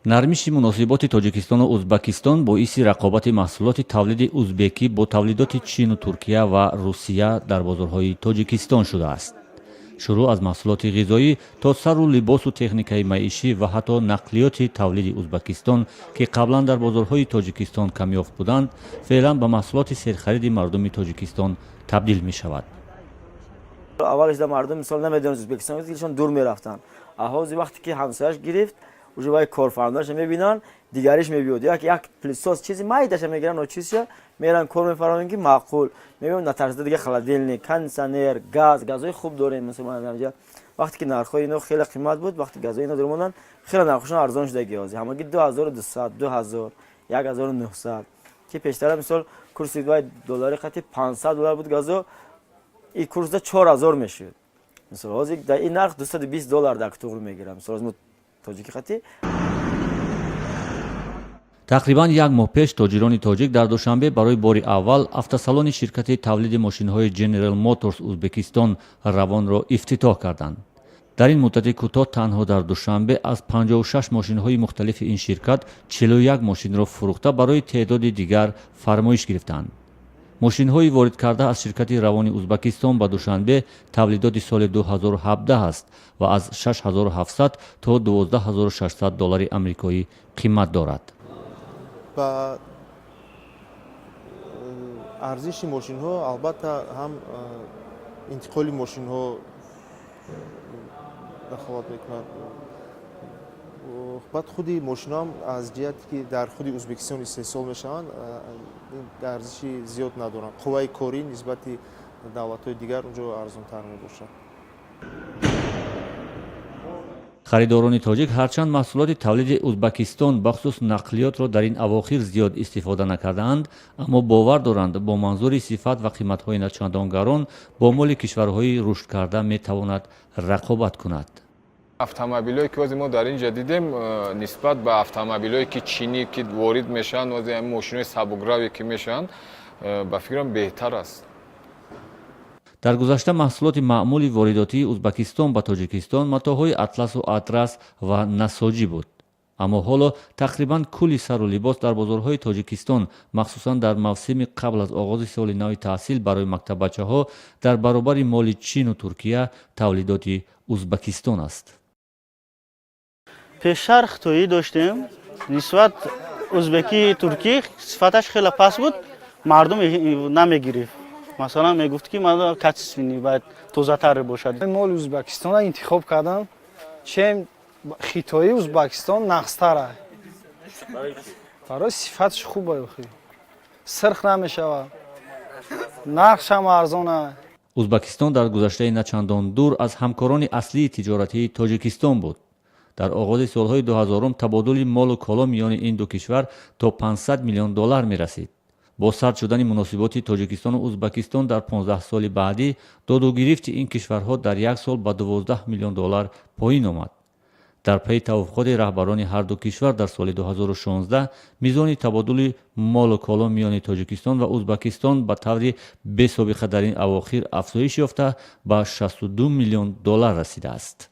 Нармиши муносиботи Тоҷикистону Узбакистон боиси рақобати маҳсулоти тавлиди узбекӣ бо тавлидоти Чину Туркия ва Русия дар бозорҳои Тоҷикистон шудааст. Шурӯъ аз маҳсулоти ғизоӣ то сару либосу техникаи маишӣ ва ҳатто нақлиёти тавлиди Узбакистон, ки қаблан дар бозорҳои Тоҷикистон камёфт буданд, феълан ба маҳсулоти серхариди мардуми Тоҷикистон табдил мешавад. Аввалаш да мардум, мисол, намедонист Узбекистон, дилшон дур мерафтанд. А ҳозир, вақте ки ҳамсояш гирифт, уже вай корфармодаша мебинанд, дигариш мебиёд, як пылесос, чизи майдаша мегиранд, чизша меран, кор мефармоянд, ки маъқул мебиёд, натарсида. Дига холодильник, кондиционер, газ, газҳои хуб дорем. Мисол, вақте ки нархҳои ино хеле қимат буд, вақте газҳои ино даромаданд, хеле нархошон арзон шудаги. Ҳозир ҳамагӣ 2200, 2000, 1900, ки пештара, мисол, курси вай доллари қати 500 доллар буд газо, и курсда 4000 мешуд. Мисол, ҳозир дар ин нарх 220 доллар дар туғри мегирам, мисол, мо тоҷики хати. Тақрибан як моҳ пеш тоҷирони тоҷик дар Душанбе барои бори аввал автосалони ширкати тавлиди мошинҳои General Motors Узбекистон Равонро ифтитоҳ карданд. Дар ин муддати кӯтоҳ танҳо дар Душанбе аз 56 мошинҳои мухталифи ин ширкат 41 мошинро фурӯхта, барои теъдоди дигар фармоиш гирифтанд. Мошинҳои воридкарда аз ширкати Равони Узбакистон ба Душанбе тавлидоти соли 2017 аст ва аз 6700 то 12 600 доллари амрикоӣ қимат дорад. Ба арзиши мошинҳо, албатта, ҳам интиқоли мошинҳо дахолат мекунад. Баъд худи мошинҳоам, аз ҷиҳате ки дар худи Узбекистон истеҳсол мешаванд, арзиши зиёд надоранд. Қувваи корӣ нисбати давлатҳои дигар унҷо арзонтар мебошад. Харидорони тоҷик ҳарчанд маҳсулоти тавлиди Узбакистон, бахусус нақлиётро, дар ин авохир зиёд истифода накардаанд, аммо бовар доранд, бо манзури сифат ва қиматҳои начандон гарон бо моли кишварҳои рушдкарда метавонад рақобат кунад. Автомобилҳое ки ҳозир мо дар ин ҷо дидем, нисбат ба автомобилҳое ки чинӣ ки ворид мешаванд, ҳозир мошинои сабукраве ки мешаванд, ба фикрам, беҳтар аст. Дар гузашта маҳсулоти маъмули воридотии Узбакистон ба Тоҷикистон матоъҳои атласу атрас ва насоҷӣ буд, аммо ҳоло тақрибан кулли сару либос дар бозорҳои Тоҷикистон, махсусан дар мавсими қабл аз оғози соли нави таҳсил барои мактаббачаҳо, дар баробари моли Чину Туркия тавлидоти Узбакистон аст. Пештар хитоӣ доштем, нисбат узбекӣ, туркӣ сифаташ хеле паст буд, мардум намегирифт. Масалан, мегуфт, ки качественный бояд, тозатар бошад. Моли Узбекистона интихоб кардам, чем хитои. Узбекистон нағзтара, барои сифаташ хуба, сирх намешавад, нархшам арзона. Узбакистон дар гузаштаи начандон дур аз ҳамкорони аслии тиҷоратии Тоҷикистон буд. Дар оғози солҳои 2000-ум табодули молу коло миёни ин ду кишвар то 500 миллион доллар мерасид. Бо сард шудани муносиботи Тоҷикистону Узбакистон дар 15 соли баъдӣ додугирифти ин кишварҳо дар як сол ба 12 миллион доллар поин омад. Дар пайи тавофуқоти раҳбарони ҳарду кишвар дар соли 2016 мизони табодули молу коло миёни Тоҷикистон ва Узбакистон ба таври бесобиқа дар ин авохир афзоиш ёфта, ба 62 миллион доллар расидааст.